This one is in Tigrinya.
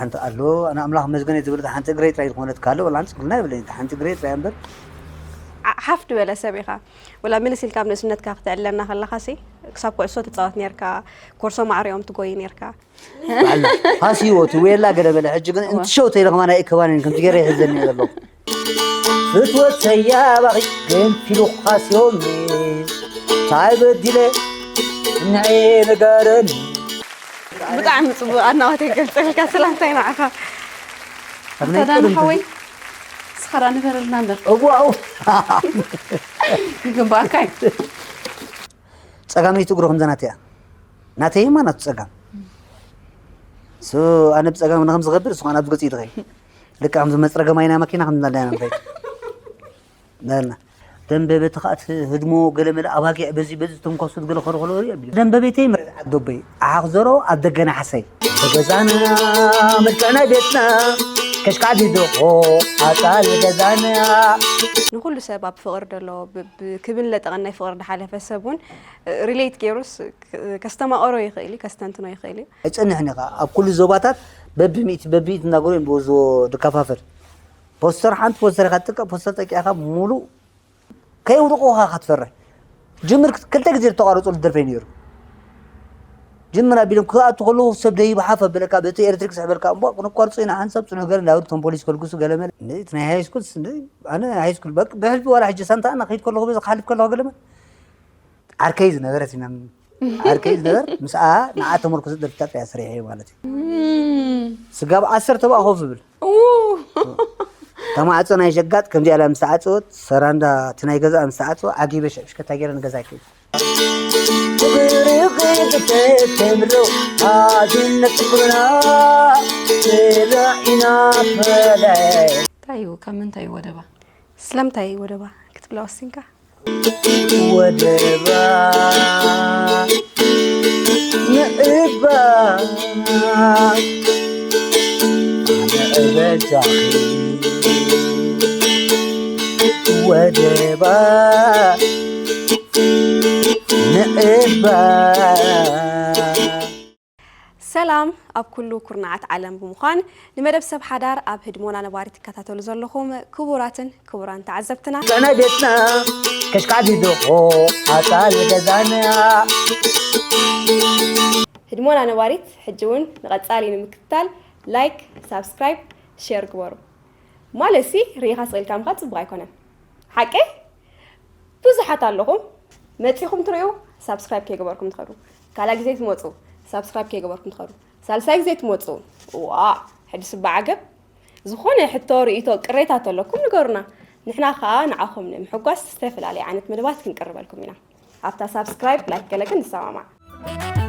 ሓንቲ ኣሎ ኣነ ኣምላኽ መስገን ዝብል ሓንቲ እግረይ ጥራይ ዝኾነት ካልእ ወላ ሓንቲ ክልና ይብለኝ ሓንቲ እግረይ ጥራይ እምበር ሓፍ ዝበለ ሰብ ኢኻ። ወላ ምልስ ኢልካ ኣብ ንእስነትካ ክትዕለና ከለኻሲ ክሳብ ኩዕሶ ትፃወት ነርካ፣ ኮርሶ ማዕሪኦም ትጎይ ነርካ። ሃሲ ህይወቱ ወየላ ገለ በለ ሕጂ ግን እንትሸው ተይለ ከማን ኣይእከባን ከምቲ ገይረ ይሕዘኒ ዘሎ ፍትወት ሰያባኺ ገንፊሉ ሃስዮምኒ እንታይ በዲለ ንዐ ንገረኒ ብጣዕሚ ፅቡቅ ኣድናቆት የገልፀልካ። ሰላምታይ ንዓኻ። ኣዳን ሓወይ ስኸራ ንበረልና እምበር እዋው ይግባእካ እዩ። ጸጋመይቲ እግሩ ከምዛ ናተያ ናተይማ ናቱ ጸጋም ሱ ኣነ ብጸጋም ንከም ዝገብር እሱ ናብ ዝገጽ ይትኸይ ልካ ከም ዝመጽረገ ማይና መኪና ከም እንዳዳያ ንኸይ ነና ደንበበ ተኻእት ህድሞ ገለመለ ኣባጊዕ በዚ በዚ ተንኳሱት ገለ ኸረኸሎ ሪኦ ቢሉ ደንበቤተይ ምርዓት ዶበይ ኣሓኽ ዘሮ ኣብ ደገና ሓሰይ ተገዛና ምልክዕ ናይ ቤትና ከሽካዕ ዲዶ ኣጣል ገዛና ንኩሉ ሰብ ኣብ ፍቅሪ ደሎ ክብን ለጠቀን ናይ ፍቅሪ ድሓለፈ ሰብ እውን ሪሌት ገይሩስ ከስተማቀሮ ይኽእል እዩ ከስተንትኖ ይኽእል እዩ። ኣይፀንሕን ኢኻ ኣብ ኩሉ ዞባታት በብሚእቲ በብሚእቲ እናገሩ እዮም ብወዝዎ ድከፋፈል ፖስተር ሓንቲ ፖስተር ኢኻ ትጥቀ ፖስተር ጠቂዕካ ሙሉእ ከየውድቑኻ ኢኻ ትፈርሕ ጅምር ክልተ ግዜ ዝተቋረፀሉ ደርፈይ ነይሩ ጅምር ኣቢሎም ክኣቱ ከለዉ ሰብ ደይብሓፍ ኣብለካ በቲ ኤሌክትሪክ ስሕበልካ እሞ ክነቋርፆ ኢና ሓንሳብ ፅኑ ገለ እንዳበሉ እቶም ፖሊስ ከልግሱ ገለመለ እቲ ናይ ሃይስኩል ኣነ ሃይስኩል ብሕልፊ ዋላ ሕጂ ሳንታ እና ከይድ ከለኹ በዚ ክሓልፍ ከለኹ ገለመለ ዓርከይ ዝነበረት ኢና ዓርከይ ዝነበር ምስኣ ንዓ ተመርኩዘ ደርፍታት እያ ሰሪሐ ማለት እዩ ስጋብ ዓሰርተ ብኣ ኮፍ ዝብል ተማዕፆ ናይ ሸጋጥ ከምዚኣ ኢላ ምስ ተዓፀወት ሰራንዳ እቲ ናይ ገዛኣ ምስ ተዓፀወ ዓጊበ ሽዕሽከታ ገይረ ንገዛ ይከይድ ተምሮ ኣድነት ፍቅርና ተራኢና ፈለ እንታይ እዩ ካብ ምንታይ እዩ ወደባ ስለምንታይ ወደባ ክትብላ ወሲንካ ወደባ ምእባ ኣነ እበጃኺ ወደባ ምእባ ሰላም ኣብ ኩሉ ኩርናዓት ዓለም ብምዃን ንመደብ ሰብ ሓዳር ኣብ ህድሞና ነባሪ ትከታተሉ ዘለኹም ክቡራትን ክቡራን ተዓዘብትና ቀና ቤትና ከሽካዕ ዲዶኾ ኣጣል ገዛና ህድሞና ነባሪት ሕጂ እውን ንቐጻሊ ንምክትታል ላይክ ሳብስክራይብ ሼር ግበሩ ማለት ሲ ርኢኻ ስቕ ኢልካ ምኻድ ጽቡቕ ኣይኮነን ሓቂ ብዙሓት ኣለኹም መፂኹም ትሪኡ ሳብስክራይብ ከይገበርኩም ትኸዱ ካልኣ ግዜ ትመፁ ሳብስክራይብ ከይገበርኩም ትኸዱ ሳልሳይ ግዜ ትመፁ ዋ ሕድስ እባ ዓገብ ዝኾነ ሕቶ ርእይቶ ቅሬታ ተለኩም ንገሩና ንሕና ከዓ ንዓኹም ንምሕጓስ ዝተፈላለየ ዓይነት መደባት ክንቅርበልኩም ኢና ኣብታ ሳብስክራይብ ላይክ ገለ ግን ንሰማማዕ